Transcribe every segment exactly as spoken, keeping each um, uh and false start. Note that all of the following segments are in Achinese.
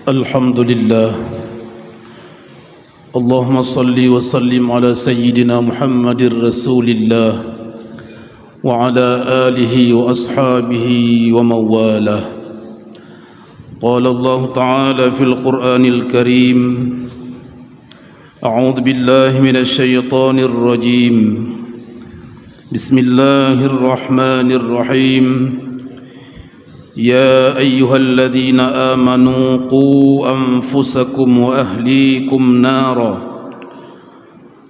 الحمد لله. اللهم صل وسلم على سيدنا محمد رسول الله وعلى آله وأصحابه ومن والاه. قال الله تعالى في القرآن الكريم: أعوذ بالله من الشيطان الرجيم. بسم الله الرحمن الرحيم. يا أيها الذين آمنوا قوا أنفسكم وأهليكم نارا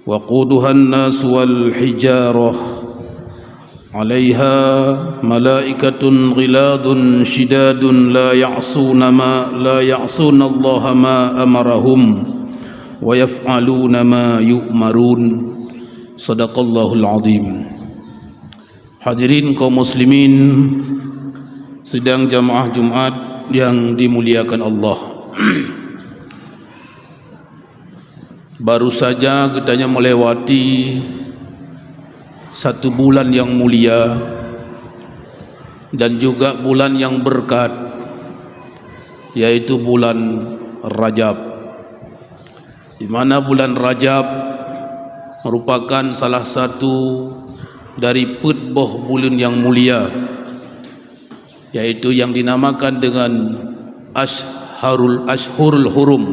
وقودها الناس والحجارة عليها ملائكة غلاظ شداد لا يعصون ما، لا يعصون الله ما أمرهم ويفعلون ما يؤمرون. صدق الله العظيم. Hadirin kaum muslimin, sidang jamaah Jumat yang dimuliakan Allah. Baru saja geutanyoe melewati satu bulan yang mulia dan juga bulan yang berkat, yaitu bulan Rajab. Di mana bulan Rajab merupakan salah satu dari peuet boh buleuen yang mulia, yaitu yang dinamakan dengan Ashharul, Ashhurul Hurum,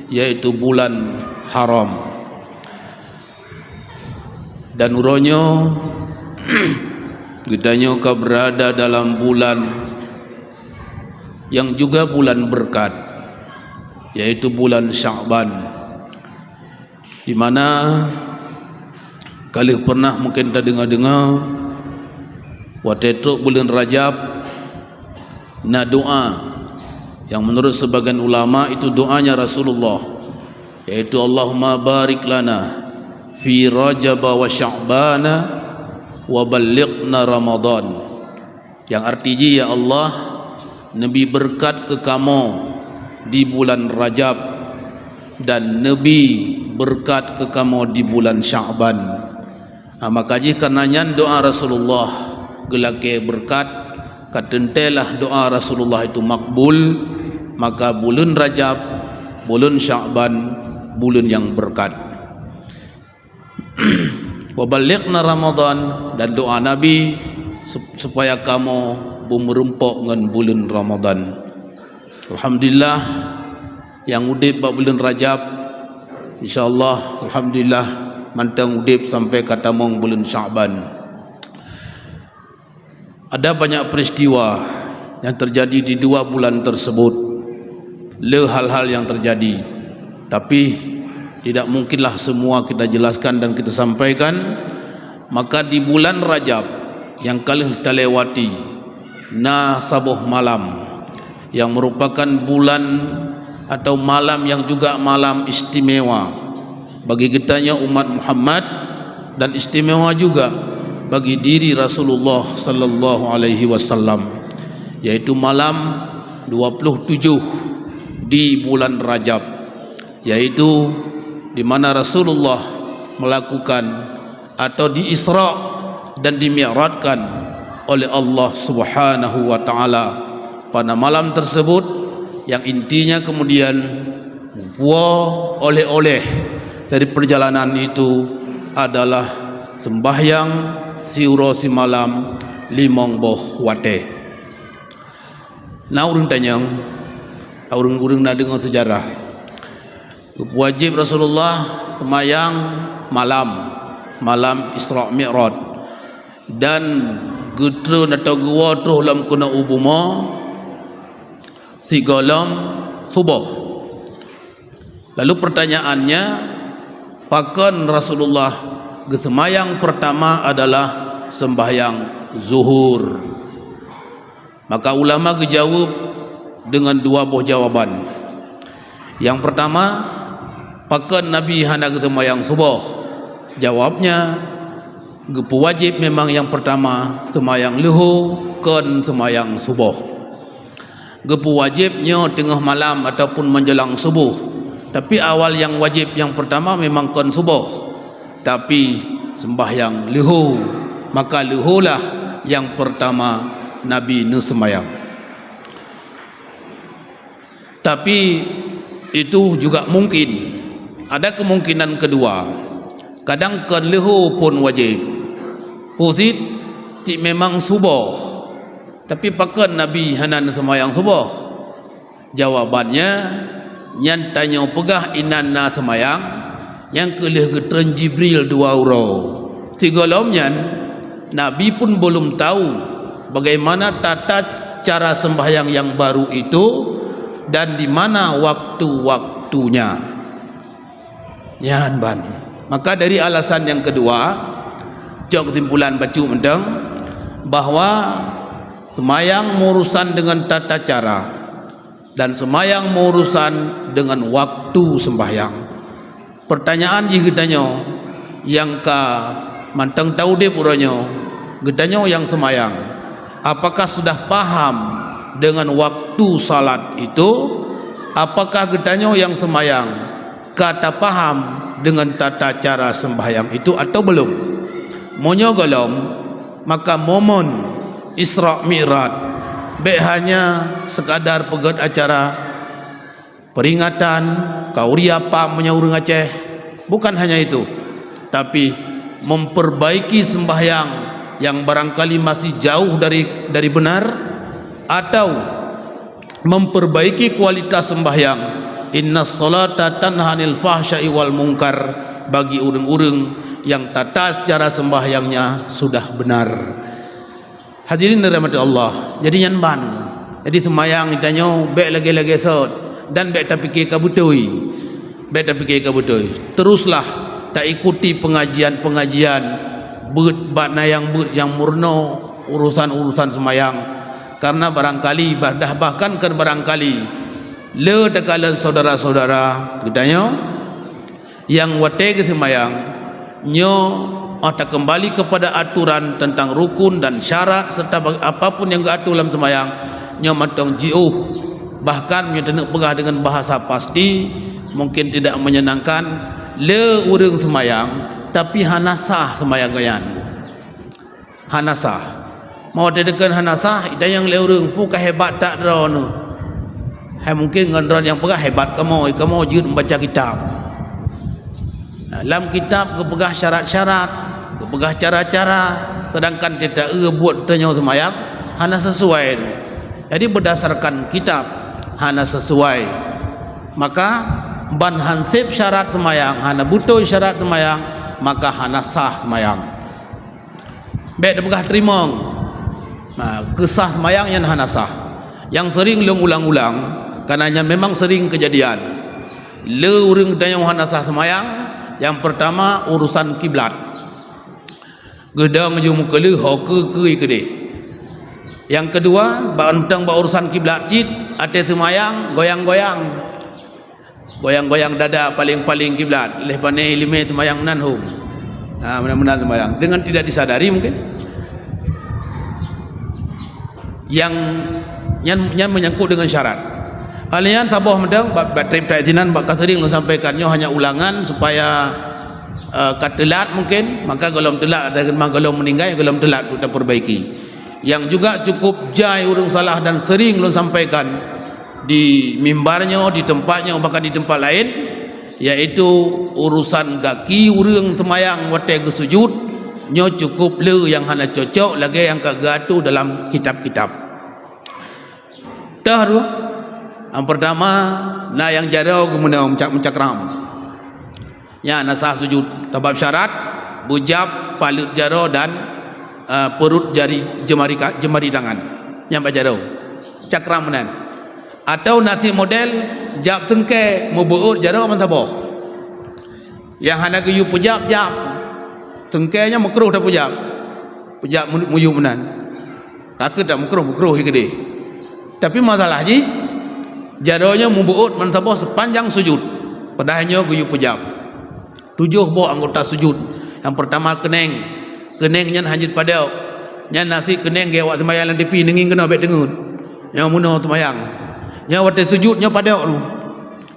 yaitu bulan haram. Dan uroe nyoe, geutanyoe ka berada dalam bulan yang juga bulan berkat, yaitu bulan Sya'ban, di mana ka lheueh pernah mungkin tadeungoe-deungoe, watée trok buleuen Rajab, na doa yang menurut sebagian ulama itu doanya Rasulullah, yaitu, "Allahumma barik lana fi Rajab wa Sya'bana wa ballighna Ramadan." Yang arti jih, "Ya Allah, neubi beureukat keu kamoe di bulan Rajab dan neubi beureukat keu kamoe di bulan Sya'ban." Ha, maka jih kareuna nyan doa Rasulullah geulakée beureukat, ka teuntée lah doa Rasulullah itu makbul, maka buleuen Rajab, buleuen Sya'ban, buleuen nyang beureukat. "Wa ballighna Ramadan," dan doa Nabi sup-, supaya kamoe beumeurumpok ngon buleuen Ramadan. Alhamdulillah, nyang udeb bak buleuen Rajab, insya Allah, alhamdulillah, mantong udeb sampai ka tamong buleuen Sya'ban. Ada banyak peristiwa yang terjadi di dua bulan tersebut, le hal-hal yang terjadi. Tapi, tidak mungkinlah semua kita jelaskan dan kita sampaikan. Maka di bulan Rajab yang ka lheueh talewati, na saboh malam yang merupakan bulan atau malam yang juga malam istimewa bagi geutanyoe umat Muhammad dan istimewa juga bagi diri Rasulullah sallallahu alaihi wasallam, yaitu malam dua puluh tujuh di bulan Rajab, yaitu di mana Rasulullah melakukan atau di-Isra dan di-Mi'rajkan oleh Allah Subhanahu wa Ta'ala pada malam tersebut, yang intinya kemudian membawa oleh-oleh dari perjalanan itu adalah sembahyang siuroe simalam limong boh watée. Na ureuëng tanyong, ureuëng-ureuëng na deungoe seujarah. Geupeuwajéb Rasulullah seumayang malam, malam Isra Mi'raj, dan geutreun atau geuwoe troh lom keunoe u bumoe sigohlom suboh. Lalu pertanyaannya, pakon Rasulullah geuseumayang pertama adalah sembahyang zuhur? Maka ulama geujaweueb deungon dua boh jawaban. Nyang pertama, pakon Nabi hana geuseumayang suboh? Jawabnya, geupeuwajéb memang nyang pertama seumayang leuho, kon seumayang suboh. Geupeuwajéb nyoe teungoh malam ataupun menjelang suboh. Tapi awal nyang wajéb nyang pertama memang kon suboh, tapi sembahyang leuho, maka leuholah nyang pertama Nabi neuseumayang. Tapi itu juga mungkin. Ada kemungkinan kedua. Kadang kon leuhô phon wajéb. Peue cit, cit memang suboh. Tapi pakon Nabi hana neuseumayang suboh? Jawabannya, nyan tanyoe peugah inan na seumayang, nyang keuh lheueh geutreun Jibril dua uroe. Sigohlom nyan, Nabi pun belum tahu bagaimana tata cara sembahyang yang baru itu dan di mana waktu-waktunya. Nyan ban. Maka dari alasan yang kedua, cok kesimpulan bacut mantong, bahwa seumayang meurusan dengan tata cara dan seumayang meurusan dengan waktu sembahyang. Pertanyaan jih geutanyoe nyang ka mantong taudeb uroe nyoe, geutanyoe nyang seumayang, apakah sudah paham dengan waktu salat itu? Apakah geutanyoe nyang seumayang ka tapaham dengan tata cara sembahyang itu atau belum? Meunyoe gohlom, maka momen Isra Mi'raj bék hanya sekadar peugét acara peringatan, kawria pam meunyoe ureuëng Aceh. Bukan hanya itu, tapi memperbaiki sembahyang yang barangkali masih jauh dari dari benar, atau memperbaiki kualitas sembahyang. Inna salata tanha 'anil fahsya'i wal munkar, bagi ureuëng-ureuëng yang tata cara sembahyangnya sudah benar. Hadirin dirahmati Allah, jadi nyan ban. Jadi seumayang geutanyoe bék lagée-lagée sot dan bék tapike ka beutôi. Bék tapike ka beutôi. Teruslah taikuti pengajian-pengajian beuet bak na nyang beuet nyang meurunoe urusan-urusan seumayang. Karena barangkali, bah-, dah bahkan kan barangkali, le takalon saudara-saudara geutanyoe nyang watée geuseumayang, nyoe óh takeumbali keupada aturan teuntang rukun dan syarat serta bag-, apapun nyang geuatoe lam seumayang, nyoe mantong jiôh. Bahkan meunyoe taneuk peugah deungon bahasa pasti, mungkin tidak menyenangkan, le ureuëng seumayang, tapi hana sah seumayang geuh nyan. Hana sah. Meunyoe teudeukon hana sah, itanyong lé ureuëng, "Peue ka hebat that droeneueh?" Hai mungkin ngon droe nyang peugah, "Hebat kamoe, kamoe jeuet membaca kitab." Nah, lam kitab geupeugah syarat-syarat, geupeugah cara-cara, sedangkan teuta-eu buet tanyoe seumayang hana sesuai. Jadi berdasarkan kitab hana sesuai. Maka ban hanseb syarat seumayang, hana beutôi syarat seumayang, maka hana sah seumayang. Bék tapeugah teurimong. Nah, keusah seumayang nyan hana sah. Nyang sering lôn ulang-ulang, karena nyan memang sering keujadian. Le ureuëng geutanyoe hana sah seumayang, nyang peurtama urusan kiblat. Geudong ju meukeuleuh ho keue-keue keudeh. Nyang keudua, bak mantong bak urusan kiblat cit, até seumayang goyang-goyang. Goyang-goyang dada paleng-paleng kiblat, lheueh pané iéleumé teumayang meunan hom. Ha, meunan-meunan teumayang. Dengan tidak disadari mungkin. Nyang nyan, nyan menyangkut dengan syarat. Alèh nyan saboh mantong, bak, bak treb that sinan, bak ka sering lôn sampaikan, nyoe hanya ulangan supaya, eh, ka teulat mungkin, maka gohlom teulat, atau gohlom meuninggai, gohlom teulat untuk taperbaiki. Nyang juga cukup jai ureuëng salah dan sering lôn sampaikan di mimbar nyoe, di teumpat nyoe, bahkan di teumpat laén, yaitu urusan gaki ureuëng seumayang watée geusujut, nyoe cukup le nyang hana cocok lagée nyang ka geuatoe dalam kitab-kitab. Teuh tu, nyang peurtama, na nyang jaroe geumeunoe meucak-, meucakram. Nyan na sah sujud. Sabab syarat, beujab paleuet jaroe dan, eh, peurut jari jeumari ka-, jeumari tangan. Nyan bak jaroe. Cakram meunan. Atau na cit model jab teungkée, meubeuôt jaroe meusaboh. Nyang hana geuyue peujab, jab. Teungkée nyan meukruh tapeujab. Peujab mu-, muyueb meunan. Ka keuh dak meukruh, meukruh keudeh. Tapi masalah jih, jaroe nyoe meubeuôt meusaboh sepanjang sujud, padahai nyoe geuyue peujab. Tujoh boh anggota sujud. Nyang peurtama keuneng. Keuneng nyan hana jeuet padok. Nyan na cit keuneng geuh awak seumayang lam tipi, neungieng keunoe bék deungon. Nyoe meunoe seumayang. Nyoe watée sujud nyoe padok lu.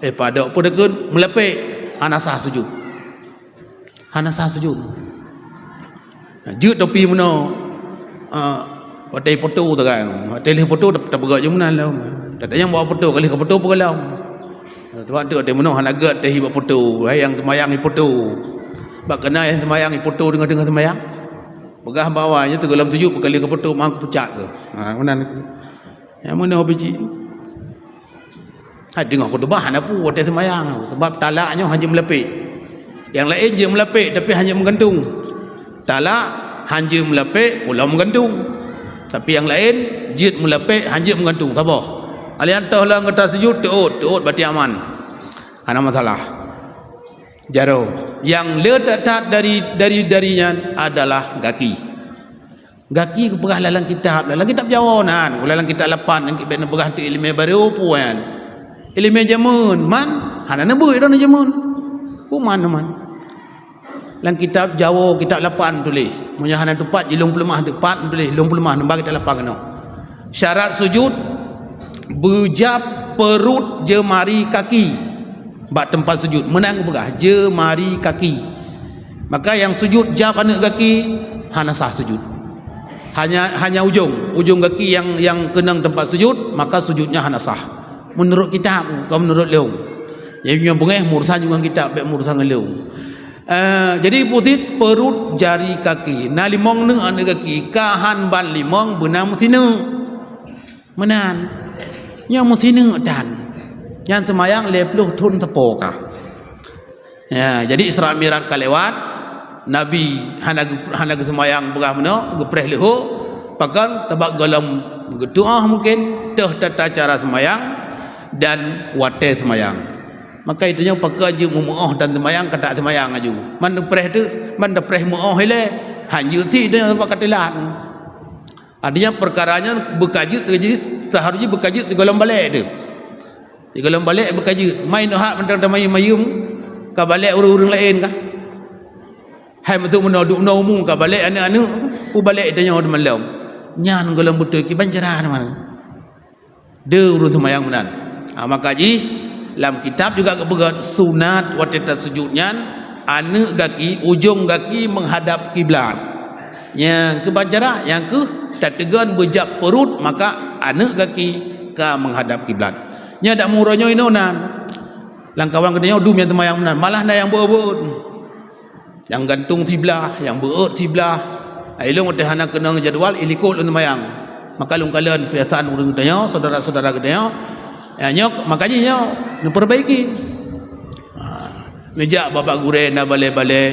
Eh, padok peue deukon meulapék, hana sah sujud. Hana sah sujud. Nah, jeuet topi meunoe, ah, Watèe foto tu kan, watèe lheueh foto ta-, tapeugah jeuem meunan lom. Teunyang bak foto, ka lheueh ka foto peue lom. Sebab tu watèe meunoe hana gèt teuh bak foto, hai nyang seumayang i foto. Bak keunan nyang seumayang i foto deungon-deungon seumayang. Peugah bak awai nyoe teugohlom sujud, ka lheueh ka foto meuhan ka pucat keuh. Ha, meunan. Nyang meunoe biji. Hai deungoe khutubah hana peue watèe seumayang, sabab talak nyoe hana jeuet meulapek. Nyang laén jeuet meulapek tapi hana jeuet meugantung. Talak hana jeuet meulapek, pulo meugantung. Tapi nyang laén jeuet meulapek, hana jeuet meugantung. Saboh. Alèh nyan toh lom gata sujud, teuôt, teuôt bati aman. Hana masalah. Jaroe. Nyang le that-that dari, dari, dari nyan adalah gaki. Gaki geupeugah lam kitab, lam kitab Jawoe nan, lam kitab lapan nyang bèk neupeugah teuh ileumèe barô peue nyan. Ileumèe jameun, man hana neubeuet droeneuh jameun. Peue man, man. Lam kitab Jawoe, kitab lapan tuléh. Meunyoe hana teupat, jilôn peuleumah teupat tuléh, lôn peuleumah nibak kitab lapan keunoe. Syarat sujud, beujab peurut jeumari kaki bak teumpat sujud. Meunan geupeugah, jeumari kaki. Maka nyang sujud jab aneuk gaki, hana sah sujud. Hanya, hanya ujong, ujong gaki nyang, nyang keunong teumpat sujud, maka sujudnya hana sah. Meunurot kitab, kon meunurot lôn. Jadi nyoe beungèh meurusan ngon kitab, bèk meurusan ngon lôn. Eh, jadi putit peurut jari kaki. Na limong neuk aneuk gaki, ka han ban limong beuna meusineuk. Meunan. Nyoe meusineuk tan. Nyan seumayang lhèe ploh thon teupo ka. Ya, jadi Isra Mi'raj ka lewat, Nabi hana geu-, hana geuseumayang peugah meunoe, geupreh leuho, pakon sabab gohlom geutuoh mungken, toh tata cara seumayang dan watèe seumayang. Maka itu nyoe pakon jeuet meumeu'oh dan seumayang, ka tak seumayang laju. Man neupreh teuk, man neupreh meu'oh ilèe, hanjeuet sit itu nyoe sabab ka teulat. Artinya, peukara nyan beukajeuet teujadi, seuharusnya beukajeuet sigohlom balek teuh. Sigohlom balek beukajeuet. Mai neuhak mantong tamayeuem-mayeuem, ka balek ureueng-ureueng laén kah? Hai meuteuk meunoe duek umu ka balek aneuk-aneuk, peue balek tanyoe di malam. Nyan gohlom beutôi kiban cara teuma. Deuh ureueng seumayang meunan. Ha, maka jih lam kitab juga geupeugah sunat watèe tasujud nyan aneuk gaki, ujong gaki meuhadap kiblat. Nyang keuh ban cara, nyang keuh tateugon beujab peurut, maka aneuk gaki ka meuhadap kiblat. Nyan dak meunyoe inoe nan. Lam kawan geutanyoe dum nyang seumayang meunan, malah na nyang beuet-beuet. Nyang gantung siblah, nyang beuet siblah. Ilôn watèe hana keunong jadwal, ilikot lôn seumayang. Maka lôn kalon piasan ureueng geutanyoe, syedara-syedara geutanyoe. Ya, nyoe, maka jih nyoe, neupeurbaiki. Ha, neujak bak gurèe na balèe-balèe,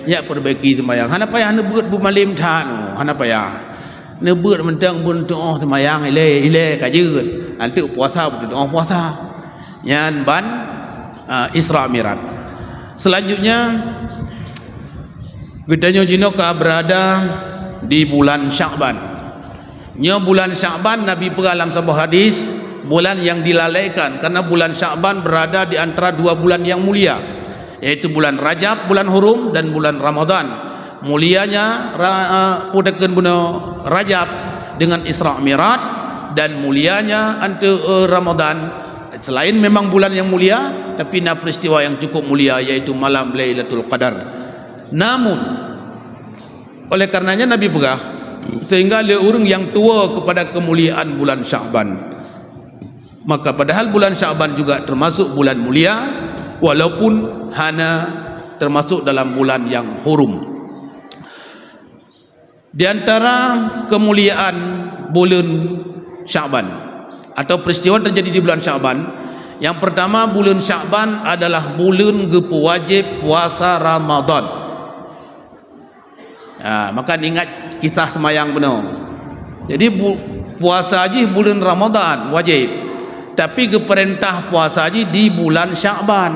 jak peurbaiki seumayang. Hana payah neubeuet beumalem that, hana payah. Neubeuet mantong beuneutuoh seumayang ilèe, ilèe ka jeuet. Anteuk puasa beuneutuoh puasa. Nyan ban, ah, Isra Mi'raj. Selanjutnya, geutanyoe jinoe ka berada di bulan Sya'ban. Nyoe bulan Sya'ban, Nabi peugah lam saboh hadis, bulan yang dilalaikan, karena bulan Sya'ban berada di antara dua bulan yang mulia, yaitu bulan Rajab, bulan hurum, dan bulan Ramadan. Mulianya ra-, eh, peue takheun bunoe Rajab dengan Isra Mi'raj, dan mulianya anteuk, eh, Ramadan. Selain memang bulan yang mulia, tapi na peristiwa yang cukup mulia, yaitu malam Lailatul Qadar. Namun, oleh karenanya Nabi peugah, sehingga lé ureueng nyang tuwo kepada kemuliaan bulan Sya'ban. Maka padahal bulan Sya'ban juga termasuk bulan mulia, walaupun hana termasuk dalam bulan yang hurum. Di antara kemuliaan buleuen Sya'ban atau peristiwa yang terjadi di bulan Sya'ban, yang pertama, buleuen Sya'ban adalah buleuen geupeuwajéb puasa Ramadan. Ha, maka ingat kisah seumayang bunoe. Jadi, bu-, puasa jih buleuen Ramadan wajéb, tapi geupeurintah puasa jih di bulan Sya'ban.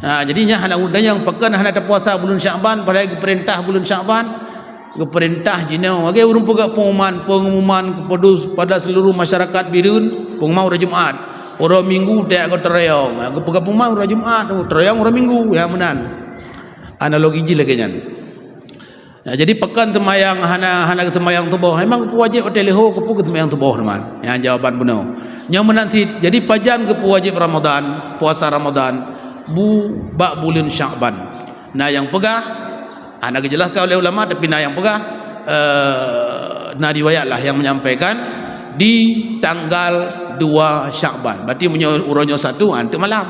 Ha, jadi nyan hana ureueng nyang pakon hana tapuasa buleuen Sya'ban, padahai geupeurintah buleuen Sya'ban, geupeurintah jinoe. Lagèe ureueng peugah pengumuman, pengumuman kepada, pada seluruh masyarakat Bireuen, pengumuman uroe Jumat. Uroe Minggu tajak keu teurayong. Ha, geupeugah pengumuman uroe Jumat, teurayong uroe Minggu, ya meunan. Analogi jih lagèe nyan. Nah, jadi pakon seumayang hana, hana geuseumayang suboh? Memang geupeuwajéb watèe leuho, keupeue geuseumayang suboh teuma? Nyan jawaban bunoe. Nyoe meunan cit. Jadi pajan geupeuwajéb Ramadan, puasa Ramadan, bu-, bak buleuen Sya'ban. Na nyang peugah, hana geujelaskan oleh ulama, tapi na nyang peugah, eh, na riwayat lah yang menyampaikan di tanggal dua Syakban. Berarti meunyoe uroe nyoe satu, ah, enteuk malam.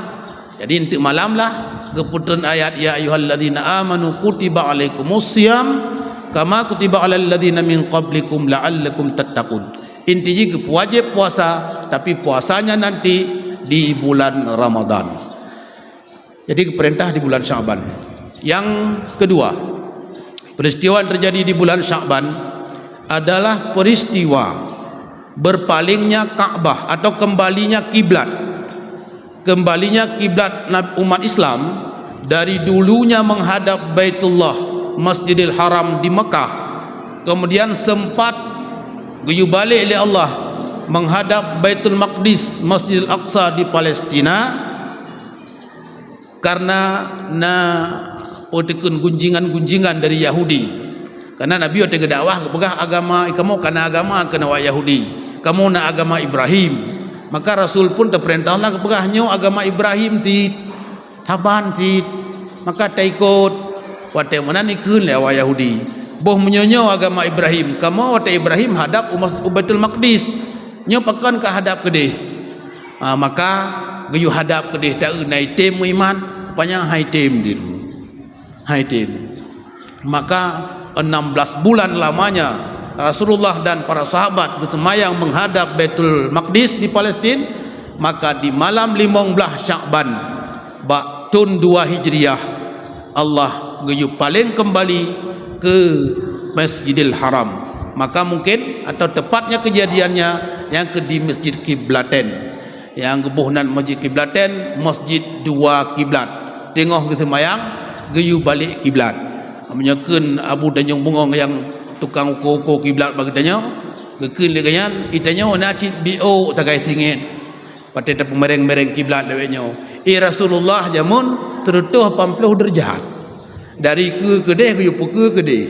Jadi enteuk malam lah geupeutreun ayat, "Ya ayyuhalladzina amanu kutiba alaikumus siyam kama kutiba alal ladzina min qablikum la'allakum tattaqun." Inti jih geupeuwajéb puasa, tapi puasanya nanti di bulan Ramadan. Jadi geupeurintah di bulan Syakban. Yang kedua, peristiwa yang terjadi di bulan Syakban adalah peristiwa berpalingnya Ka'bah atau kembalinya kiblat. Kembalinya kiblat nab-, umat Islam dari dulunya menghadap Baitullah, Masjidil Haram di Mekah, kemudian sempat geuyue balek lé Allah menghadap Baitul Maqdis, Masjidil Aqsa di Palestina, karena na peue teukheun gunjingan-gunjingan dari Yahudi. Karena Nabi watée geudakwah geupeugah agama, "Kamoe kana agama keuneuk awak Yahudi, kamoe na agama Ibrahim." Maka Rasul pun teupeurintah Allah geupeugah, "Nyoe agama Ibrahim cit, saban cit." Maka taikot. Watée meunan ikheun lé awak Yahudi, "Boh meunyoe nyoe agama Ibrahim, kamoe watée Ibrahim hadab u Mas-, u Baitul Maqdis, nyoe pakon ka hadab keudeh?" Ah, maka geuyue hadab keudeh, taeu na item meuiman, rupanya hai tem di hai tem. Maka enam belas bulan lamanya Rasulullah dan para sahabat geuseumayang menghadap Baitul Maqdis di Palestin, maka di malam limong blaih Syakban bak thon dua Hijriah, Allah geuyue paleng kembali ke Masjidil Haram. Maka mungkin atau tepatnya kejadiannya yang ke di Masjid Kiblatain. Nyang geuboh nan Masjid Kiblatain, Masjid Dua Kiblat. Teungoh geuseumayang, geuyue balek kiblat. Meunyoe kheun Abu Tanjong Bungong nyang tukang uko-uko kiblat bak geutanyoe, geukheun lé geuhnyan, "Geutanyoe na cit biôk tagai singiet, watée tapeumereng-mereng kiblat lawét nyoe. I Rasulullah jameun sireutoh lapan ploh deurajat. Dari keue keudeh geuyue peukeue keudeh.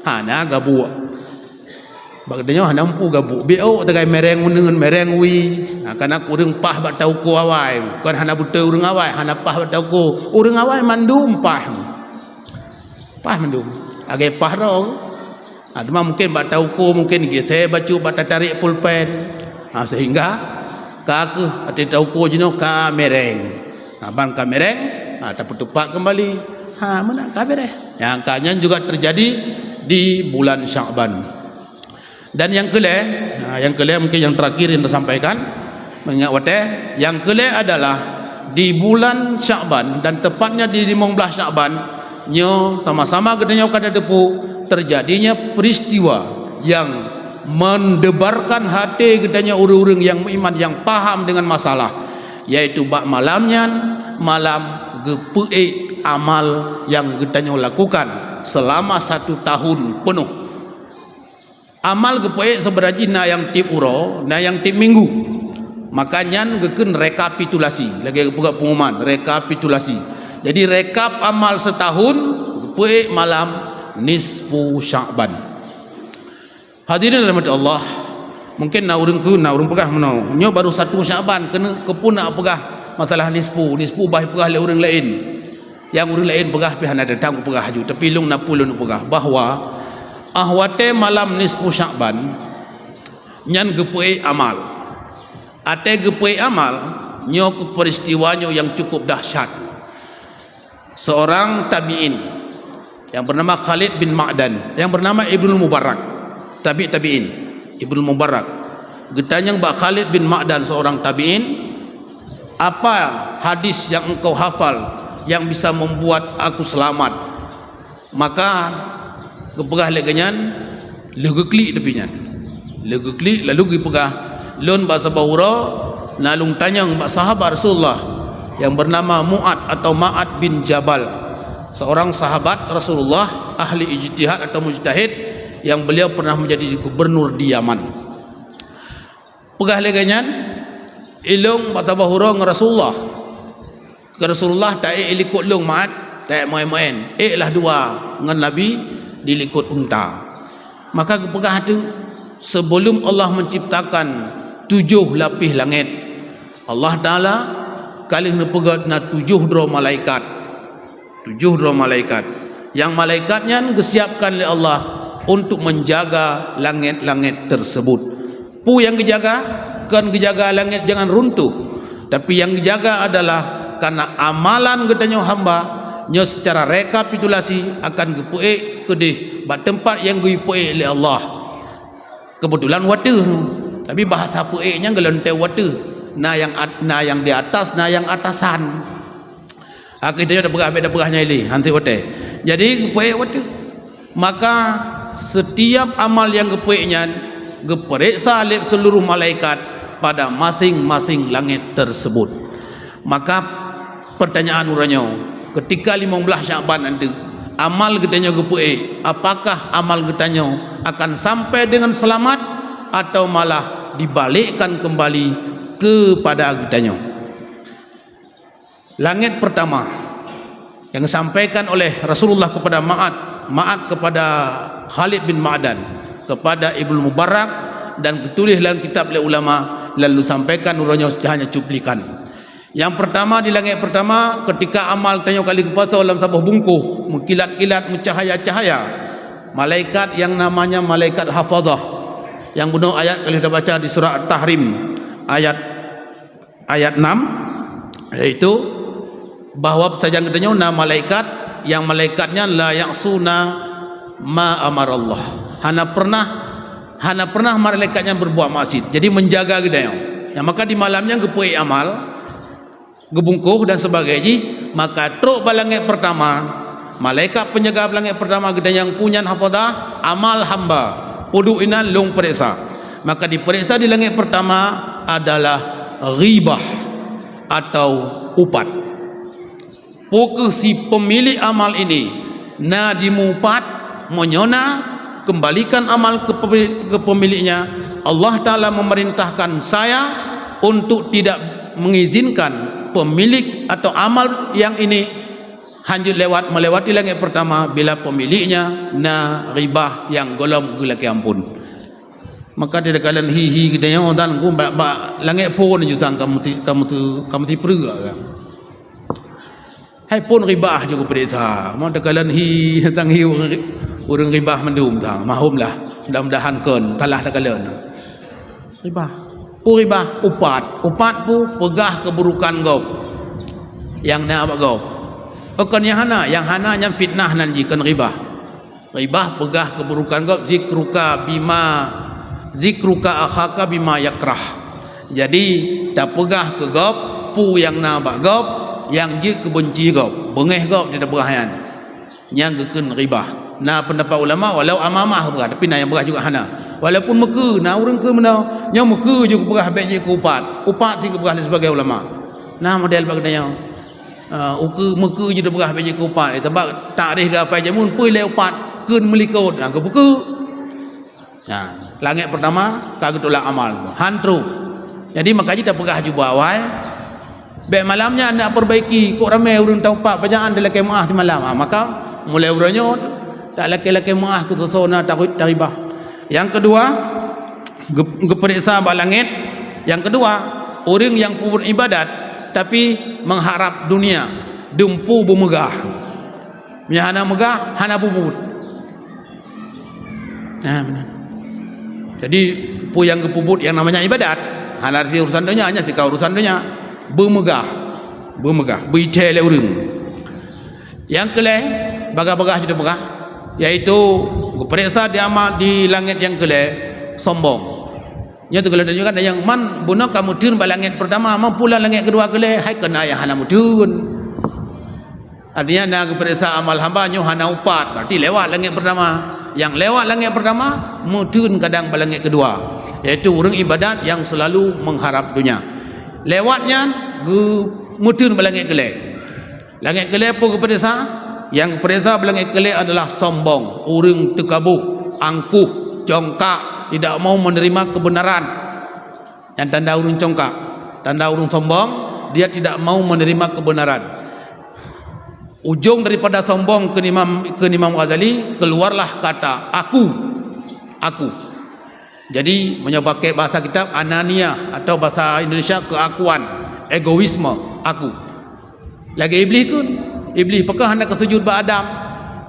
Hana gabuek." Bak geutanyoe hana muphom gabuek. Biôk tagai mereng uneuen, mereng wie. Ha, kana ureuëng paih bak tauko awai. Kon hana beutôi ureuëng awai, hana paih bak tauko. Ureuëng awai mandum paih. Paih mandum. Lagée paih droe. Ha, teuma mungken bak tauko mungken geusé bacut bak tatarek pulpen. Ha, sehingga ka kheueh ateueh tauko jinoe ka mereng. Ha, ban ka mereng, ha, tapeutupat kembali. Ha, meunan ka beres. Nyang ka nyan juga terjadi di bulan Syakban. Dan nyang keulhée, ha, nyang keulhée mungkin nyang terakhir yang tasampaikan, meungingat watée, nyang keulhée adalah di bulan Syakban dan tepatnya di limong blaih Syakban, nyoe sama-sama geutanyoe ka tateupeue terjadinya peristiwa yang mendebarkan hati geutanyoe ureuëng-ureuëng nyang meuiman nyang paham dengan masalah, yaitu bak malam nyan malam geupeuék amal nyang geutanyoe lakukan selama satu tahun penuh. Amal geupeuék seubeunaji na nyang tieb uroe, na nyang tieb minggu. Maka nyan geukheun rekapitulasi, lagée geupeugah pengumuman, rekapitulasi. Jadi rekap amal seutahun geupeuék malam nisfu Syakban. Hadirin rahmati Allah, mungkin na ureuëng keu, na ureuëng peugah meunoe, nyoe baru satu Syakban, keuneuk keupeue nak peugah masalah nisfu, nisfu bah peugah lé ureuëng laén. Nyang ureuëng laén peugah pih hana teutab kupeugah laju, tapi lôn na peue lôn peugah bahwa ah watée malam nisfu Syakban nyan geupeuék amal. Atée geupeuék amal, nyoe keuh peristiwa nyoe nyang cukup dahsyat. Seorang tabi'in yang bernama Khalid bin Ma'dan, yang bernama Ibnul Mubarak, tabi' tabi'in, Ibnul Mubarak. Geutanyong bak Khalid bin Ma'dan, seorang tabi'in, "Apa hadis yang engkau hafal yang bisa membuat aku selamat?" Maka geupeugah lé geuhnyan, lheueh geuklik teupinyan. Lheueh geuklik lalu geupeugah, "Lôn bak saboh uroe na lôn tanyong bak sahabat Rasulullah yang bernama Mu'ad atau Ma'ad bin Jabal, seorang sahabat Rasulullah, ahli ijtihad atau mujtahid, yang beliau pernah menjadi gubernur di Yaman." Peugah lé geuhnyan, "Ilôn bak saboh uroe ngon Rasulullah. Keu Rasulullah taék ilikot lôn Ma'ad, taék meuén-meuén. Ék lah dua ngon Nabi dilikot unta." Maka geupeugah teuk, "Sebelum Allah menciptakan tujoh lapéh langét, Allah Taala ka lheueh neupeugét na tujoh droe malaikat." Tujoh droe malaikat. Nyang malaikat nyan geusiapkan lé Allah untuk menjaga langét-langét tersebut. Peue nyang geujaga? Kon geujaga langét jangan runtuh, tapi nyang geujaga adalah karena amalan geutanyoe hamba nyoe secara rekapitulasi akan geupeuék keudeh bak teumpat nyang geupeuék lé Allah. Keubeutulan watèe, tapi bahasa peuék nyan geulontèe watèe. Na nyang at-, na nyang di atas, na nyang atasan. Akhé tanyoe tapeugah, bèk tapeugah nyang ilèe, han trép watèe. Jadi, geupeuék watèe. Maka, setiap amal nyang geupeuék nyan geupareksa lé seuluruh malaikat pada masing-masing langét tersebut. Maka, pertanyaan uroe nyoe, keutika limong blaih Syakban nanti, amal geutanyoe geupeuék, apakah amal geutanyoe akan sampai dengan selamat atau malah dibalikkan kembali kepada geutanyoe? Langét pertama yang disampaikan oleh Rasulullah kepada Ma'ad, Ma'ad kepada Khalid bin Ma'dan, kepada Ibnu Mubarak, dan dituléh lam kitab lé ulama, lalu sampaikan uroe nyoe hanya cuplikan. Nyang pertama, di langét pertama, keutika amal tanyoe ka lheueh geupasoe lam saboh bungkôh, meukilat-kilat, meucahaya-cahaya, malaikat nyang namanya malaikat hafadhah. Nyang bunoe ayat ka lheueh tabaca di surah At-Tahrim, ayat ayat enam, yaitu bahwa sajan geutanyoe na malaikat, nyang malaikat nyan la ya'suna ma amarallah. Hana pernah, hana pernah malaikat nyan berbuat maksiat. Jadi, menjaga geutanyoe. Nah, maka di malam nyan geupeuék amal, geubungkôh dan sebagainya jih, maka trok bak langét pertama, malaikat penjaga langét pertama geutanyoe nyang punya hafadhah amal hamba, peuduek inan lôn peuriksa. Maka dipeuriksa di langét pertama adalah ghibah atau upat. Peu kheueh si pemilik amal ini na jimupat, meunyoe na, kembalikan amal ke pemi-, ke pemiliknya. Allah Ta'ala memerintahkan saya untuk tidak mengizinkan pemilik atau amal yang ini hanjeuet lewat, melewati langét pertama bila pemiliknya na ghibah nyang gohlom geulakée amphon. Maka di takalon hi-hi geutanyoe dan ku bak, bak langét phon jutang kamu ti-, kamu tu, kamu tipreu. Hai phon ghibah jeuet geupeuriksa. Mau takalon hi tang hi ureuëng, ureuëng ghibah mandum tang. Mahom lah. Mudah-mudahan kon, talah takalon. Ghibah. Peu ghibah? Upat. Upat peu peugah keuburukan gob nyang na bak gob. Oh, kon nyang hana, nyang hana nyan fitnah nan jih, kon ghibah. Ghibah peugah keuburukan gob, zikruka bima, zikruka akhaka bima yakrah. Jadi, tapeugah keu gob peue nyang na bak gob, nyang jeuet keu beunci gob, beungéh gob di tapeugah nyan. Nyang geukheun ghibah. Na peundapat ulama, walau amamah geupeugah, tapi na nyang peugah juga hana. Walaupun meukeue, na ureuëng keu meunoe, nyoe meukeue jeuet geupeugah bék jeuet keu upat. Upat cit geupeugah lé sibagai ulama. Na model bak geutanyoe. Ah, ukeue, meukeue jeuet geupeugah bék jeuet keu upat. Eh, teuma takreh geuhafai jameun, peue lé upat, kheun meulikot. Ah, geupeukeue. Nah, langét pertama ka geutulak amal. Han trok. Jadi, maka jih tapeugah ju bak awai, bék malam nyan nak perbaiki, kok ramé ureuëng taupat, pajan talakée meuáh simalam. Ha, maka mulai uroe nyoe talakée-lakée meuáh keu soe-soe na ta-, taghibah. Nyang keudua, geu-, geupeuriksa bak langét. Nyang keudua, ureuëng nyang peubuet ibadat tapi mengharap dunia, dumpu beumeugah. Meunyo hana meugah, hana peubuet. Nah, meunan. Jadi, peue nyang geupeubuet nyang namanya ibadat, hana arti urusan donya, hanya tika urusan donya. Beumeugah. Beumeugah. Beuitéh lé ureuëng. Nyang keulhée, bagah-bagah jeuet peugah, yaitu geupeuriksa di ama-, di langét nyang keulhée, sombong. Nyoe teukeulheueh tunjukkan nyang man bunoe ka meutheun bak langét pertama, man pula langét keudua keulhée, hai keunan nyang hana meutheun. Artinya, na geupeuriksa amal hamba nyoe hana upat, berarti lewat langét pertama. Nyang lewat langét pertama, meutheun kadang bak langét keudua, yaitu ureuëng ibadat nyang selalu mengharap dunia. Lewat nyan, geu-, meutheun bak langét keulhée. Langét keulhée peue geupeuriksa? Nyang geupeuriksa bak langét keulhée adalah sombong, ureuëng teukaboh, angkuh, congkak, tidak mau menerima kebenaran. Nyan tanda ureuëng congkak, tanda ureuëng sombong, dia tidak mau menerima kebenaran. Ujong daripada sombong kheun Imam, kheun Imam Ghazali, keluarlah kata aku, aku. Jadi, meunyoe pakai bahasa kitab, ananiyah, atau bahasa Indonesia, keakuan, egoisme, aku. Lagée Iblih kheun, Iblih, pakon hana ka sujud bak Adam?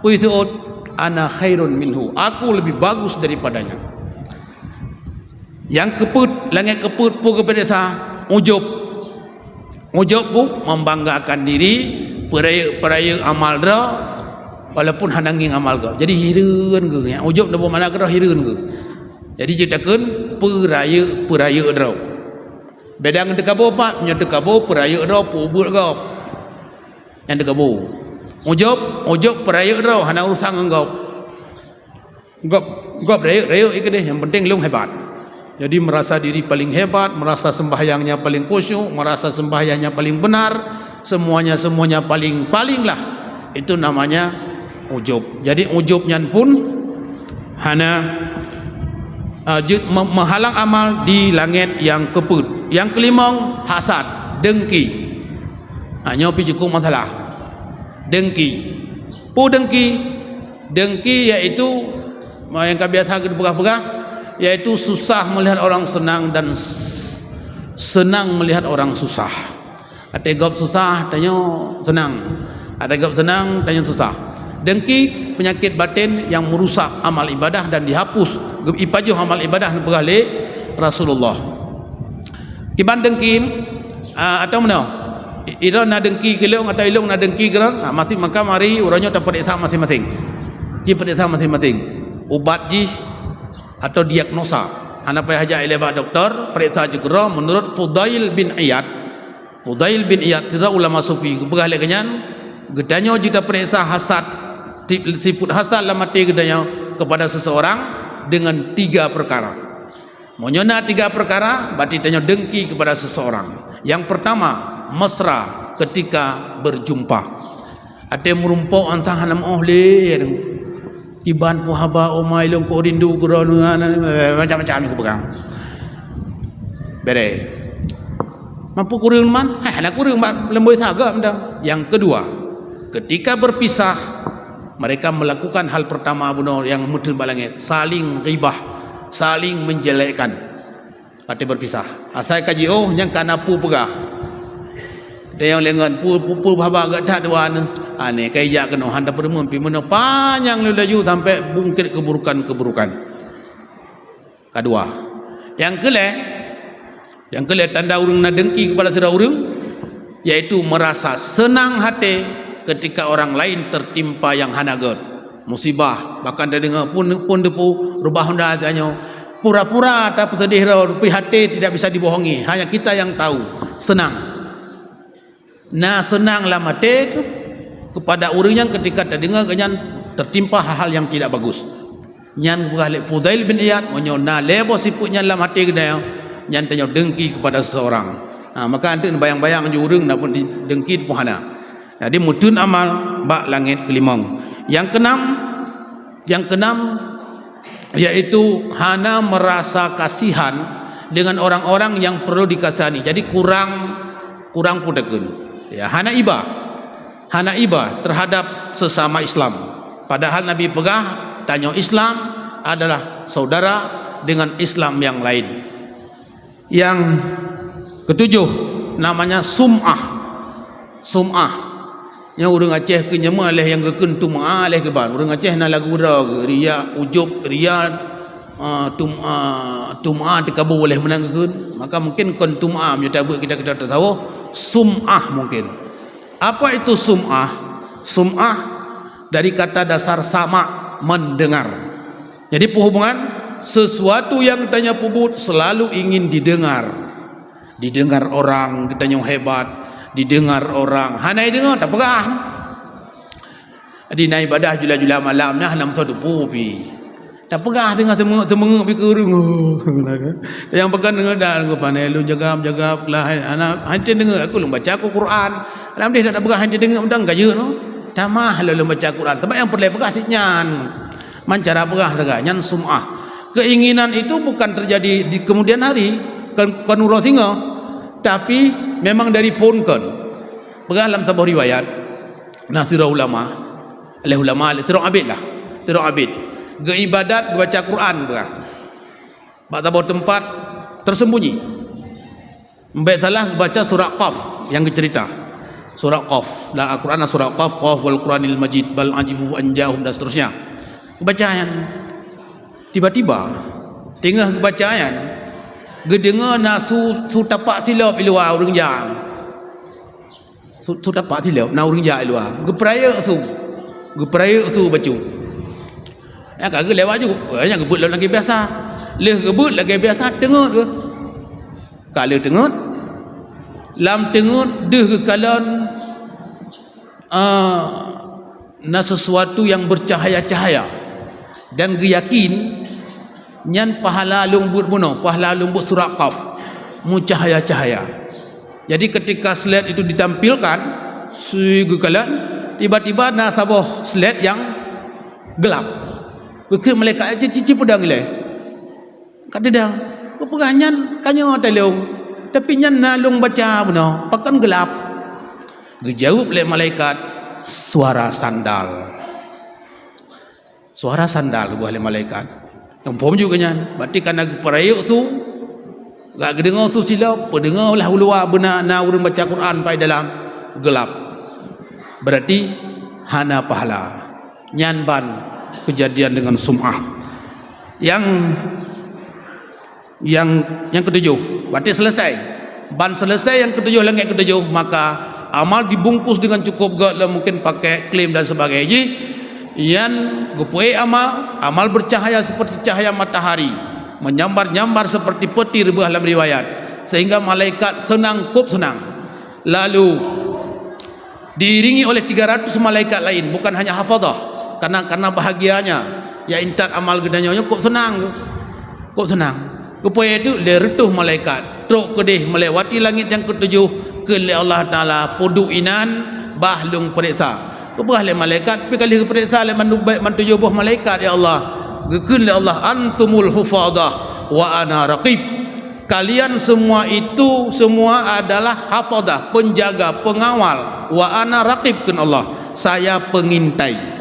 Peue seuôt? "Ana khairun minhu, aku lebih bagus daripadanya." Nyang keupeuet, langét keupeuet peue geupeureksa? Ujub. Ujub peue? Membanggakan diri, peurayeuk-peurayeuk amal droe, walaupun hana ngieng amal gob. Jadi hireuen geuh. Nyang ujub na peue makna keudroe? Hireuen geuh. Jadi jeuet takheun peurayeuk-peurayeuk droe. Beda ngon teukabo pat, meunyoe teukabo peurayeuk droe, peubuet gob. Nyang teukabo. Ujub, ujub peurayeuk droe, hana urusan ngon gob. Gob, gob rayeuk-rayeuk ikeudeh, yang penting lôn hebat. Jadi merasa diri paling hebat, merasa sembahyangnya paling khusyuk, merasa sembahyangnya paling benar, semuanya-semuanya paling-paling lah. Itu namanya ujub. Jadi ujub nyan pun hana, ah, jeuet me-, meuhalang amal di langét nyang keupeuet. Nyang keulimong, hasad, dengki. Ha, nyoe pih cukup masalah. Dengki. Peue dengki? Dengki yaitu, ma-, nyang ka biasa geupeugah-peugah, yaitu susah melihat orang senang dan s-, senang melihat orang susah. Watée gob susah, tanyoe senang. Watée gob senang, tanyoe susah. Dengki penyakit batin yang merusak amal ibadah dan dihapus, geu-, ipajoh amal ibadah neupeugah lé Rasulullah. Kiban dengki, ah, atau meunoe, i-, droe na dengki keu lôn atau ilôn na dengki keu droe, ah, masi-, maka mari uroe nyoe tapeuriksa maséng-maséng. Jipeuriksa maséng-maséng. Ubat jih atau diagnosa. Hana payah jak ilée bak dokto, peuriksa jih keudroe meunurot Fudail bin Iyad. Fudail bin Iyad, sidroe ulama sufi, geupeugah lagée nyan, geutanyoe jeuet tapeuriksa hasad, ti-, sifeuet hasad lam até geutanyoe kepada seseorang dengan tiga perkara. Meunyoe na tiga perkara, berarti tanyoe dengki kepada seseorang. Yang pertama, mesra ketika berjumpa. Watée meurumpok, entah hana meu'oh lé. Kiban peue haba, oh ma ilôn, kok rindu keu droeneuh, macam-macam geupeugah. Bereh. Mampu kureueng man? Hai, hana kureueng, mak, lemboi saga mantong. Yang kedua, ketika berpisah, mereka melakukan hal pertama bunoe nyang meuteun bak langét, saling ghibah, saling menjelekkan. Watée berpisah, asai ka jiôh, nyang kana peue peugah. Teunyong lé ngon peue, peue, peue haba gét that dua nyoe. Aneh, ka ijak keunoe, hana peureumeun, pi meunoe panyang laju sampai bungkét keburukan-keburukan. Kadua. Nyang keulhée, nyang keulhée tanda ureuëng na dengki kepada sidroe ureuëng, yaitu merasa senang hati ketika orang lain tertimpa yang hana gét, musibah, bahkan tadeungoe pun, pun depu rubah honda tanyoe, pura-pura tapeuseudeh droe, tapi hati tidak bisa dibohongi, hanya kita yang tahu, senang. Na seunang lam até teuh keupada ureuëng nyang ketika tadeungoe geuhnyan teutimpa hal-hal nyang tidak bagus. Nyan geupeugah lé Fudail bin Iyad, meunyoe na lhée boh sifeuet nyan lam até geutanyoe, nyan tanyoe dengki keupada seseurang. Ha, maka anteuk neubayang-bayang ju ureuëng na pun di-, dengki teupeue hana. Jadi meuteun amal bak langét keulimong. Nyang keunam, Nyang keunam, yaitu hana meurasa kasihan dengan orang-orang nyang peurlu dikasihani. Jadi kurang, kurang peue takheun. Ya, hana iba. Hana iba terhadap sesama Islam. Padahal Nabi peugah, tanyoe Islam adalah saudara dengan Islam nyang laén. Nyang keutujoh, namanya sum'ah. Sum'ah. Nyoe ureuëng Aceh keu nyoe meu'ah lheueh nyang geukheun tum'a lheueh keuban. Ureuëng Aceh na lagu droe geuh, riya, ujub, riya, a, tum-, a, tum'a teukabô lheueh meunan geukheun. Maka mungkin kon tum'a meunyoe tabeuet kitab-kitab tasawuf, sum'ah mungkin. Apa itu sum'ah? Sum'ah dari kata dasar sama', mendengar. Jadi peue hubungan? Sesuatu nyang tanyoe peubuet selalu ingin didengar. Didengar orang geutanyoe hebat, didengar orang hana jideungoe, tapeugah. Di na ibadah jula-jula malam nyan hana meusoe teupeu pih. Tapeugah teungoh teumeung-, teumeung pih keu ureuëng. Nyang peugah deungoe dak, deungoe pandai lôn jaga, jaga, lah, hana, hana deungoe aku lôn baca Quran. Alhamdulillah, dak peugah hana deungoe mantong ka jeuet nyoe. Tamah lôn baca Quran. Teuma nyang peureulée peugah cit nyan. Man cara peugah sagai, nyan sum'ah. Keinginan itu bukan terjadi di kemudian hari, kon, kon uroe singoh, tapi memang dari phon kon. Peugah lam saboh riwayat, na sidroe ulama, lheueh ulama, lheueh sidroe abid lah, sidroe abid, geuibadat, geubaca Quran peugah. Bak saboh teumpat tersembunyi. Bék salah baca surat Qaf nyang geuceurita. Surat Qaf. Dalam Al-Quran ada surat Qaf, "Qaf wal Quranil Majid, bal ajibu an ja'ahum," dan seterusnya. Geubaca nyan. Tiba-tiba, teungoh geubaca nyan, geudeungoe na su, su tapak silop i luwa ureuëng jak. Su, su tapak silop na ureuëng jak i luwa. Geupeurayeuk su. Geupeurayeuk su bacut. Nyang ka geuh lewat ju, nyang geubeuet lom lagée biasa. Lheueh geubeuet lagée biasa, teungeut geuh. Ka lheueh teungeut, lam teungeut deuh geukalon, ah, na sesuatu nyang bercahaya-cahaya dan geuyakin nyan pahala lôn buet bunoe, pahala lôn buet surat Qaf, meucahaya-cahaya. Jadi ketika slide itu ditampilkan, si geukalon, tiba-tiba na saboh slide nyang gelap. Geukheun malaikat, "Ci, ci, ci peudong ilée." Ka teudong. Geupeugah, "Nyan ka nyoe teuh lôn, tapi nyan na lôn baca bunoe, pakon geulap?" Geujaweueb lé malaikat, "Suara sandal." Suara sandal geupeugah lé malaikat. Nyang phom juga nyan, berarti kana geupeurayeuk su, gak geudeungoe su silop, peudeungoe lah u luwa beuna na ureuëng baca Quran pai dalam geulap. Berarti hana pahala. Nyan ban kejadian dengan sum'ah. Yang, yang, yang ketujuh, berarti selesai. Ban selesai yang ketujuh, langit ketujuh, maka amal dibungkus dengan cukup gét lah, mungkin pakai klim dan sebagainya. Yan geupeuék amal, amal bercahaya seperti cahaya matahari, menyambar-nyambar seperti petir, beuh lam riwayat, sehingga malaikat senang, kop senang. Lalu diiringi oleh tiga ratus malaikat lain, bukan hanya hafadhah. Karena, karena bahagianya, ya, intat amal geutanyoe nyoe kop senang, kop senang. Geupeuék teuk lé reutôh malaikat, trok keudeh melewati langit nyang ketujuh, kheun lé Allah Taala, "Peuduek inan, bah lôn peuriksa." Geupeugah lé malaikat, pi ka lheueh geupeuriksa lé mantujôh boh malaikat, ya Allah. Geukheun lé Allah, "Antumul hufadhah wa ana raqib." Kalian semua itu, semua adalah hafadhah, penjaga, pengawal. Wa ana raqib, kheun Allah. Saya pengintai.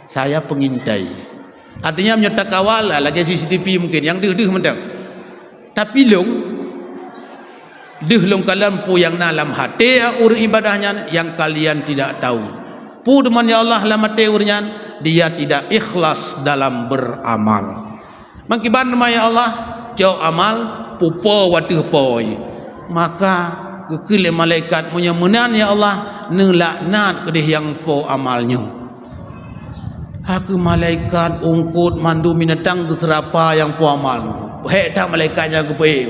Saya pengintai. Artinya, meunyoe takawal, lagée C C T V mungkin, nyang deuh-deuh mantong. Tapi lôn, deuh lôn kalon peue nyang na lam até ureuëng ibadah nyan, nyang kalian tidak tahu. Peue teuma, ya Allah, lam até ureuëng nyan? Dia tidak ikhlas dalam beramal. Meukiban teuma, ya Allah, cok amal, pupo wateueh poi. Maka geukheun lé malaikat, "Meunyoe meunan, ya Allah, neulaknat keudeh nyang po amal nyoe." Hak malaikat, ungkot, mandum binatang geuseurapa nyang po amal nyoe. Hék that malaikat nyang geupeuék.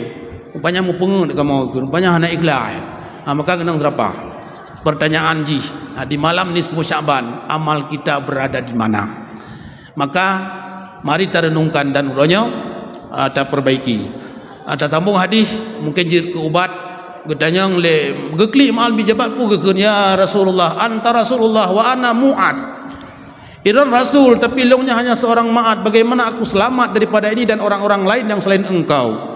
Rupanya meupeungeut kamoe kheun, rupanya hana ikhlas. Ha, maka keunong seurapa. Pertanyaan jih, ha, di malam nisfu Sya'ban, amal kita berada di mana? Maka, mari tarenungkan dan uroe nyoe, ah, taperbaiki. Ah, tatambong hadih, mungkin jeuet keu ubat, geutanyong lé, geuklik meu'ah meujabat peue geukheun, "Ya Rasulullah, anta Rasulullah wa ana Mu'ad." Droeneuh Rasul, tapi lôn nyan hanya seorang Ma'ad. Bagaimana aku selamat daripada ini dan orang-orang lain yang selain engkau?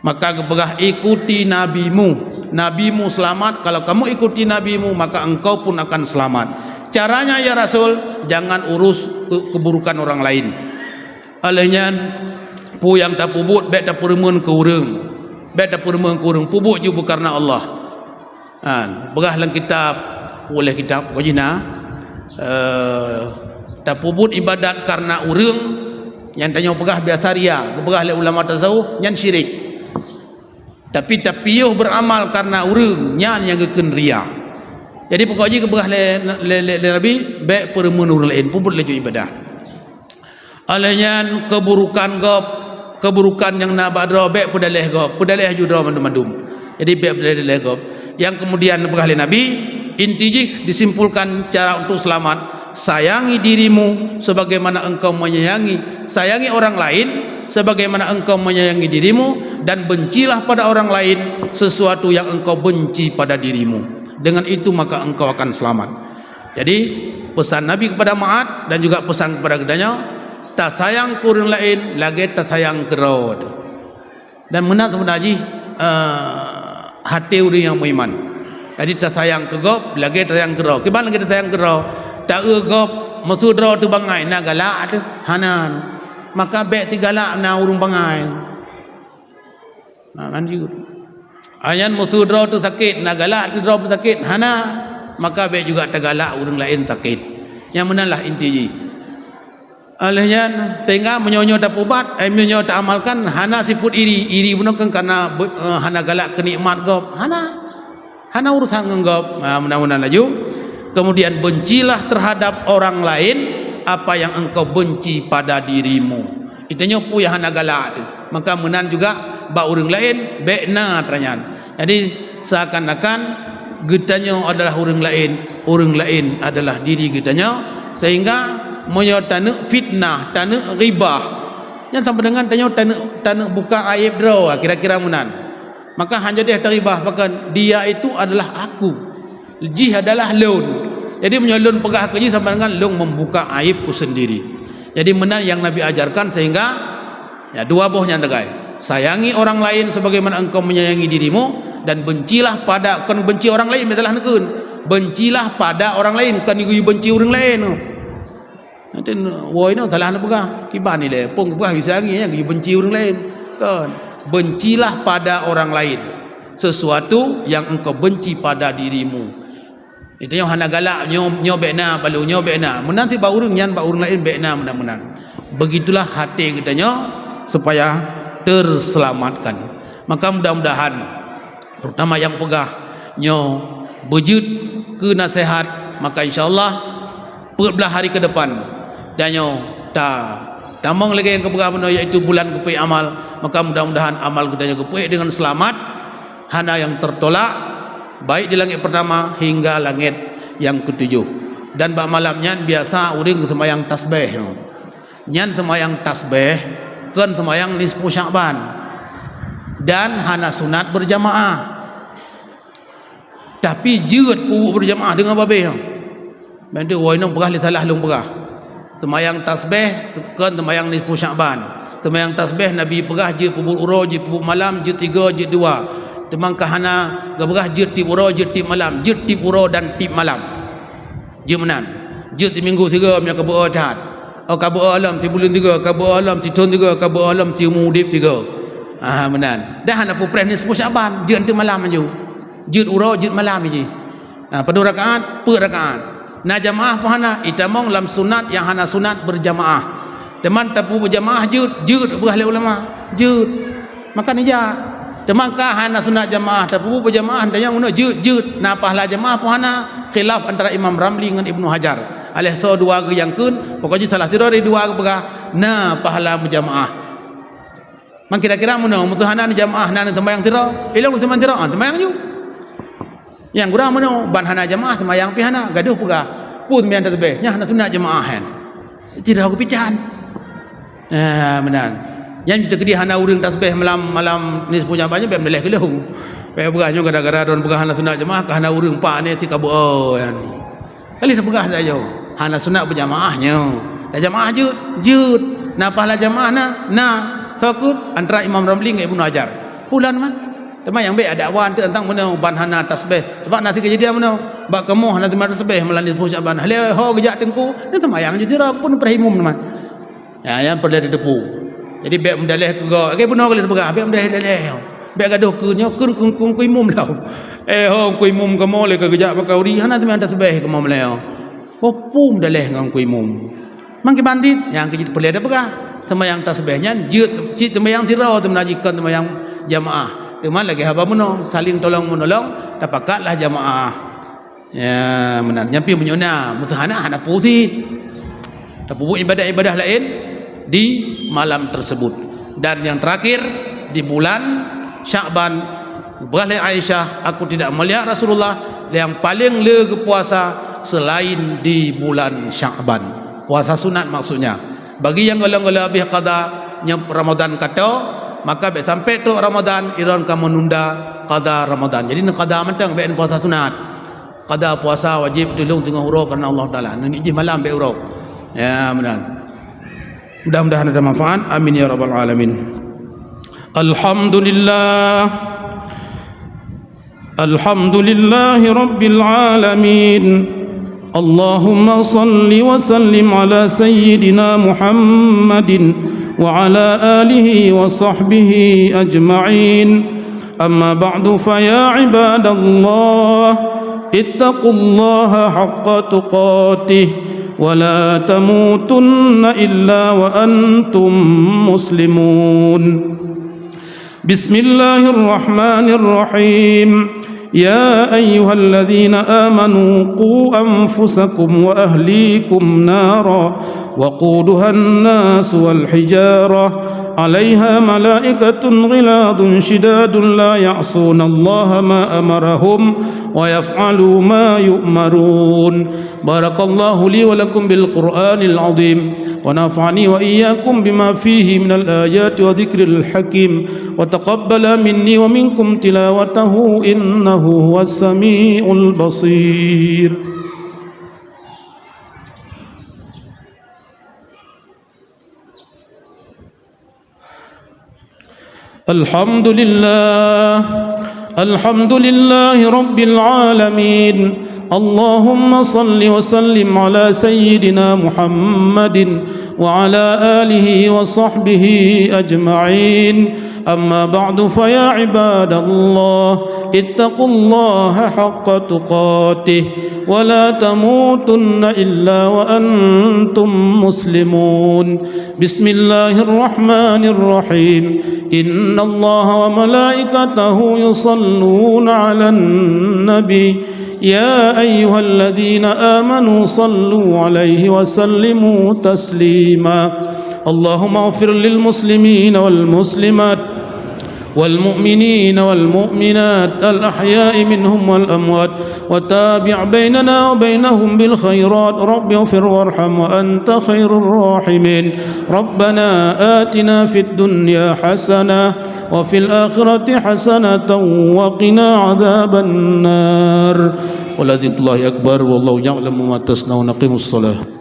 Maka geupeugah, "Ikuti nabimu. Nabimu selamat, kalau kamu ikuti nabimu, maka engkau pun akan selamat." Caranya, ya Rasul, jangan urus ke-, keburukan orang lain. Oleh nyan, peue nyang tapeubuet, bék tapeureumeun keu ureuëng. Bék tapeureumeun keu ureuëng. Peubuet ju beukareuna Allah. Ha, peugah lam kitab, uleh kitab, pokok jih na, eh, tapeubuet ibadat kareuna ureuëng, nyang tanyoe peugah biasa ria, geupeugah lé ulama tasawuf, nyan syirik. Tapi tapiôh beuramal kareuna ureuëng, nyan nyang geukheun ria. Jadi pokok jih geupeugah lé, lé, lé, lé Nabi, bék peureumeun ureuëng laén, peubuet laju ibadat. Oleh nyan, keuburukan gob, keuburukan nyang na bak droe, bék peudaleh gob, peudaleh ju droe mandum-mandum. Jadi, bék peudaleh gob. Nyang keumudian peugah lé Nabi, inti jih disimpulkan cara untuk selamat, "Sayangi dirimu sebagaimana engkau menyayangi, sayangi orang lain sebagaimana engkau menyayangi dirimu, dan bencilah pada orang lain sesuatu yang engkau benci pada dirimu. Dengan itu maka engkau akan selamat." Jadi, pesan Nabi kepada Ma'ad dan juga pesan kepada geutanyoe, tasayang keu ureuëng laén lagée tasayang keu droe. Dan meunan seubeuna jih, eh, até ureuëng nyang meuiman. Jadi, tasayang keu gob lagée tasayang keu droe. Kiban lagée tasayang keu droe? Ta-eu gob, meuseu droe teuh bangai, na galak teuh? Hana. Maka bék teugalak na ureuëng bangai. Ha, lanjut. Nyan meuseu droe teuh sakét, na galak teuh droe sakét? Hana. Maka bék juga tagalak ureuëng laén sakét. Nyang meunan lah inti jih. Oleh nyan, sehingga meunyoe nyoe tapeubat, eh, meunyoe nyoe taamalkan, hana sifeuet iri. Iri bunoe kan karena be-, eh, hana galak keu nikmat gob. Hana. Hana urusan ngon gob. Ha, meunan-meunan laju. Kemudian, bencilah terhadap orang lain apa yang engkau benci pada dirimu. Geutanyoe peue nyang hana galak teuh. Maka meunan juga bak ureuëng laén, bék na atra nyan. Jadi, seakan-akan geutanyoe adalah ureuëng laén, ureuëng laén adalah diri geutanyoe, sehingga meunyoe taneuk fitnah, taneuk ghibah, nyan sama dengan tanyoe taneuk, taneuk buka aéb droe, kira-kira meunan. Maka hana jadeh taribah, bahkan dia itu adalah aku. Jih adalah lôn. Jadi, meunyoe lôn peugah keu jih sama dengan lôn membuka aibku sendiri. Jadi, meunan nyang Nabi ajarkan, sehingga, ya, dua boh nyan teugai. Sayangi orang lain sebagaimana engkau menyayangi dirimu, dan bencilah pada, kon benci orang lain, meusalah neukheun. Bencilah pada orang lain, kon geuyue benci ureuëng laén. Nanti woe nyoe salah neupeugah. Kiban ilée, peue geupeugah bisa angin, ya, geubenci ureuëng laén. Kon. Bencilah pada orang lain sesuatu yang engkau benci pada dirimu. Itu nyoe hana galak, nyoe, nyoe bék na, balu nyoe bék na. Meunan ti bak ureuëng nyan, bak ureuëng laén bék na meunan-meunan. Begitulah hati geutanyoe supaya terselamatkan. Maka mudah-mudahan terutama nyang peugah nyoe beujeuet keu naseuhat, maka insya Allah peuet blaih hari keu depan tanyoe ta-, tamong lagée nyang geupeugah bunoe, yaitu bulan geupeuék amal, maka mudah-mudahan amal geutanyoe geupeuék deungon seulamat, hana nyang teutolak, baik di langét peurtama hingga langét nyang keutujoh. Dan bak malam nyan biasa ureuëng geuseumayang tasbéh. Nyan seumayang tasbéh, kon seumayang nisfu Sya'ban. Dan hana sunat beurjamaah. Tapi jeuet peubuet beurjamaah deungon babeh. Ban tu, woe nyoe peugah lé salah lôn peugah. Seumayang tasbéh kon seumayang nisfu Sya'ban. Seumayang tasbéh Nabi peugah jeuet peubuet uroe, jeuet peubuet malam, jeuet tiga, jeuet dua. Teuma ka hana geupeugah jeuet tieb uroe, jeuet tieb malam, jeuet tieb uroe dan tieb malam. Jeuet meunan. Jeuet siminggu sigoe meunyoe ka beu-o that. Oh, ka beu-o lom sibuleuen sigoe, ka beu-o lom sithon sigoe, ka beu-o lom siumu udeb sigoe. Ah, meunan. Dan hana peupreh nisfu Sya'ban, jeuet teuk malam laju. Jeuet uroe, jeuet malam jih. Ah, padum rakaat, peuet rakaat. Na jamaah pun hana, itamong lam sunat nyang hana sunat beurjamaah. Teuma tapeubuet jamaah jeuet, jeuet peugah lé ulama. Jeuet. Maka nija. Teuma ka hana sunat jamaah, tapeubuet beujamaah, tanyong meunoe jeuet, jeuet. Na pahala jamaah pun hana, khilaf antara Imam Ramli ngon Ibnu Hajar. Aléh soe dua geuh nyang kheun, pokok jih salah sidroe dari dua geupeugah, na pahala meujamaah. Man kira-kira meunoe, meuteuh hana neujamaah, na neuseumayang sidroe, ilong neuseumayang sidroe, ah, seumayang ju. Nyang gura meunoe, ban hana jamaah, seumayang pih hana, gadoh peugah, peue seumayang tasbéh, nyan hana sunat jamaah, kan. Sidroe geupican. Ah, meunan. Nyan teukeudi hana ureuëng tasbéh malam, malam nisfu Sya'ban nyan bék meudaleh keu lôn. Bék peugah nyoe gara-gara droen peugah hana sunat jamaah, ka hana ureuëng pak ni ti ka beu-o nyan. Ka lheueh teupeugah sajoe, hana sunat beujamaah nyoe. Dak jamaah jeuet, jeuet. Na pahala jamaah na, na. Soe kheun antara Imam Ramli ngon Ibnu Hajar. Peue lom man. Teuma nyang bék ada wan teuntang meunoe ban hana tasbéh. Sebab na si keujadian meunoe, bak kamoe hana teuma tasbéh malam nisfu Sya'ban. Lheueh ho geujak teungku, nyan seumayang ju sidroe pun peurhimum teuma. Ya, nyan peureulée teuteupeue. Jadi bék meudaleh keu gob. Lagée bunoe ka lheueh teupeugah, bék meudaleh-daleh. Bék gadoh keu nyoe, kheun keu, keu, keu imum lom. Eh, ho, keu imum kamoe lé ka geujak bak kauri, hana teuma tasbéh kamoe meulée. Ho, peue meudaleh ngon keu imum. Mang kiban cit, nyang keu jih peureulée teupeugah. Seumayang tasbéh nyan jeuet cit seumayang sidroe teuma jih kon seumayang jamaah. Teuma lagée haba meunoe, saling tolong meunolong, tapakatlah jamaah. Ya, meunan. Nyan pih meunyoe na, meuteuh hana, hana peue cit. Tapeubuet ibadah-ibadah laén di malam tersebut. Dan yang terakhir, di bulan Sya'ban, peugah lé Aisyah, "Aku tidak melihat Rasulullah yang paling le geupuasa selain di bulan Sya'ban." Puasa sunat maksudnya. Bagi nyang golom-golom habéh qada, nyang Ramadan ka toe, maka bék sampai trok Ramadan, droen ka meununda qada Ramadan. Jadi, neuqada mantong, bék neupuasa sunat. Qada puasa wajéb tulông teungoh uroe kareuna Allah Taala. Neujih malam bék uroe. Ya, meunan. Mudah-mudahan ada manfaat. Amin ya rabbal alamin. Alhamdulillah. Alhamdulillahi rabbil alamin. Allahumma salli wa sallim ala sayyidina Muhammadin wa ala alihi wa sahbihi ajma'in. أما بعد، فيا عباد الله، اتقوا الله حق تقاته ولا تموتن إلا وأنتم مسلمون. بسم الله الرحمن الرحيم. يا أيها الذين آمنوا قوا أنفسكم وأهليكم نارا وقودها الناس والحجارة عليها ملائكة غلاظ شداد لا يعصون الله ما أمرهم ويفعلون ما يؤمرون. بارك الله لي ولكم بالقرآن العظيم، ونفعني وإياكم بما فيه من الآيات وذكر الحكيم، وتقبل مني ومنكم تلاوته إنه هو السميع البصير. الحمد لله، الحمد لله رب العالمين. اللهم صل وسلم على سيدنا محمد وعلى آله وصحبه أجمعين. أما بعد، فيا عباد الله، اتقوا الله حق تقاته ولا تموتن إلا وأنتم مسلمون. بسم الله الرحمن الرحيم. إن الله وملائكته يصلون على النبي. يا أيها الذين آمنوا صلوا عليه وسلموا تسليما. اللهم اغفر للمسلمين والمسلمات والمؤمنين والمؤمنات الأحياء منهم والأموات، وتابع بيننا وبينهم بالخيرات. رب اغفر وارحم وأنت خير الراحمين. ربنا آتنا في الدنيا حسنة وفي الآخرة حسنة وقنا عذاب النار. ولذكر الله أكبر، والله يعلم ما تصنعون. أقيموا الصلاة.